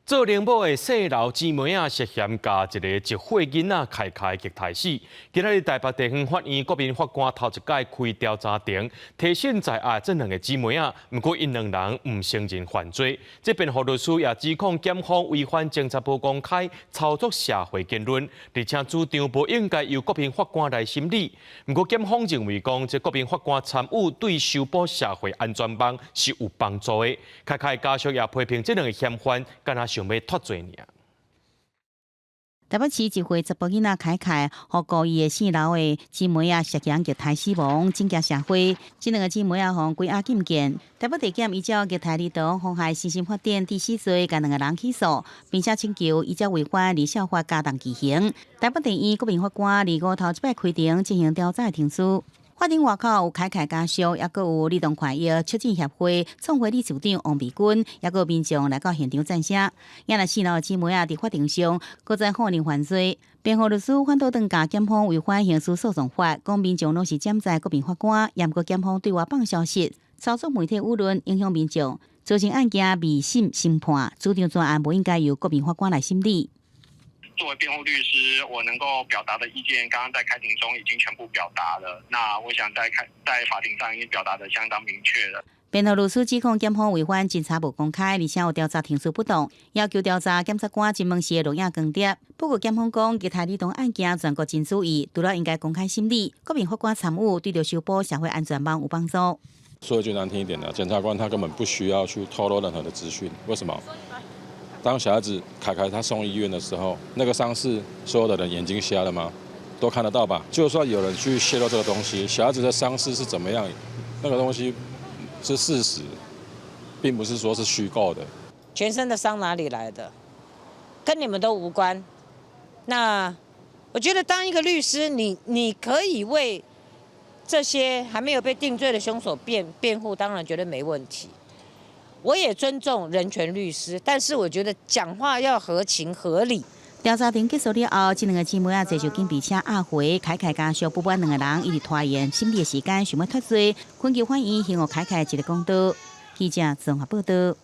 做奶母的姓劉姊妹仔涉嫌共一個1歲囡仔凱凱虐待死。今仔日台北地方法院國民法官頭一擺開調查庭，提審在案這兩个姊妹仔，毋過𪜶兩人毋承認犯罪。這辯護律師也指控檢方違反偵查無公開、操作社會言論，而且主張無應該由國民法官來審理。毋過檢方認為講，這國民法官參與對修補社會安全網是有幫助的。凱凱家屬也批評這兩個嫌犯，敢若想欲脫罪爾。台北市1歲查埔囡仔凱凱，予故意的姓劉的姊妹仔涉嫌虐待死亡，震驚社會。這兩个姊妹仔予關押禁見。台北地檢依照虐待兒童妨害身心發展致死罪，共兩个人起訴，並且請求依照違反兒少法加重其刑。台北地院國民法官25頭一擺開庭進行調查的程序。法庭外口有凱凱家屬，抑閣有兒童權益促進協會創會理事長王美君，抑閣有民眾來到現場贊聲。也若姓劉的姊妹仔佇法庭上，閣再否認犯罪。辯護律師反倒轉共檢方違反刑事訴訟法，講民眾攏是潛在國民法官，嚴過檢方對外放消息，操作媒體輿論，影響民眾，造成案件未審先判，主張全案無應該由國民法官來審理。作為辯護律師，我能夠表達的意見，剛剛在開庭中已經全部表達了。那我想在法庭上已經表達得相當明確了。辯護律師指控檢方違反偵查無公開，而且有調查程序不當，要求調查檢察官質問時的錄影光碟。不過檢方講，虐待兒童案件全國真注意，除了應該公開審理，國民法官參與對著修補社會安全網有幫助。說一句難聽一點的，檢察官他根本不需要去透露任何的資訊。為什麼？當小孩子凱凱他送醫院的時候，那個傷勢，所有的人眼睛瞎了嗎？都看得到吧？就算有人去泄露這個東西，小孩子的傷勢是怎麼樣，那個東西是事實，並不是說是虛構的。全身的傷哪裡來的？跟你們都無關。那我覺得當一個律師，你可以為這些還沒有被定罪的兇手辯護，當然絕對沒問題。我也尊重人權律師，但是我覺得講話要合情合理。調查庭結束了後，這兩个姊妹仔坐上警備車押回，凱凱家屬不滿兩个人一直拖延審理的時間，想欲脫罪，懇求法院還予凱凱一个公道。記者綜合報道。